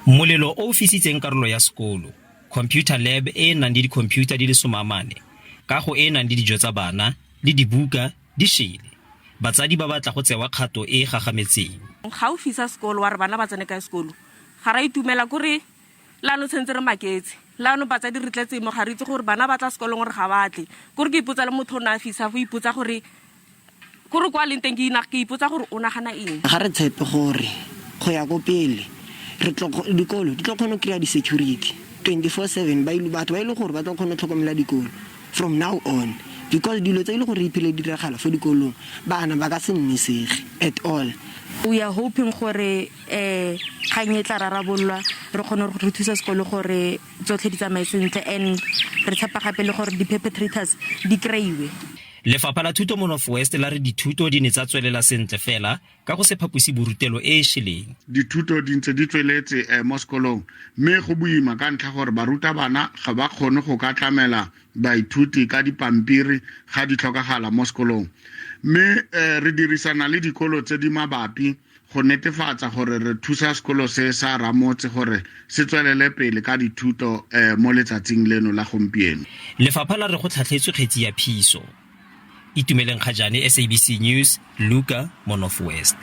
Molelo o o fisitseng karolo ya sekolo, computer lab e e nang le dikhomphiutha di le 40, kago e e nang le dijo tsa bana le dibuka di shele. Batsadi ba batla go tsewa kgato e e gagametseng. Ga o fisa sekolo wa re bana ba tsene kae sekolo? Ga ra itumela kore le ano tshwentse re maketse. Le ano batsadi re tletse mo ga re itse gore bana ba tla sekolong gore ga ba tle. Kore ke ipotsa le motho o ne a fisa go ipotsa gore Kore kwa leng teng ke ke ipotsa gore o nagana eng. Ga re tshepe gore go ya ko pele re tlo dikolo di tlo kgona go kry-a di-security 24/7 ba batho ba e le gore ba tlo kgona go tlhokomela dikolo from now on because dilo tse e le gore di phele di diragala fo dikolong bana ba ka se nnisege at all. We are hoping gore um kgang e tla rarabololwa re kgone gore re thuse sekolo gore tsotlhe di tsamaye sentle and re tshepa gape le gore di-perpetrators di kry-iwe. Lefapha la Thuto mo North West la re dithuto di ne tsa tswelela sentle fela ka go se phaposi borutelo e e sheleng. Dithuto di ntse di tsweletse eh, mo sekolong mme go boima ka ntlha gore barutabana ga ba kgone go ka tlamela baithuti ka dipampiri ga di tlhokagala mo sekolong mme eh, re dirisana le dikolo tse di mabapi go netefatsa gore re thusa sekolo se sa Ramotse gore se tswelele pele ka dithuto eh, mo letsatsing leno la gompieno. Lefapha la re go tlhatlhetswe kgetsi ya phiso. Itumeleng Kgajane, SABC News, Luka, mo North West.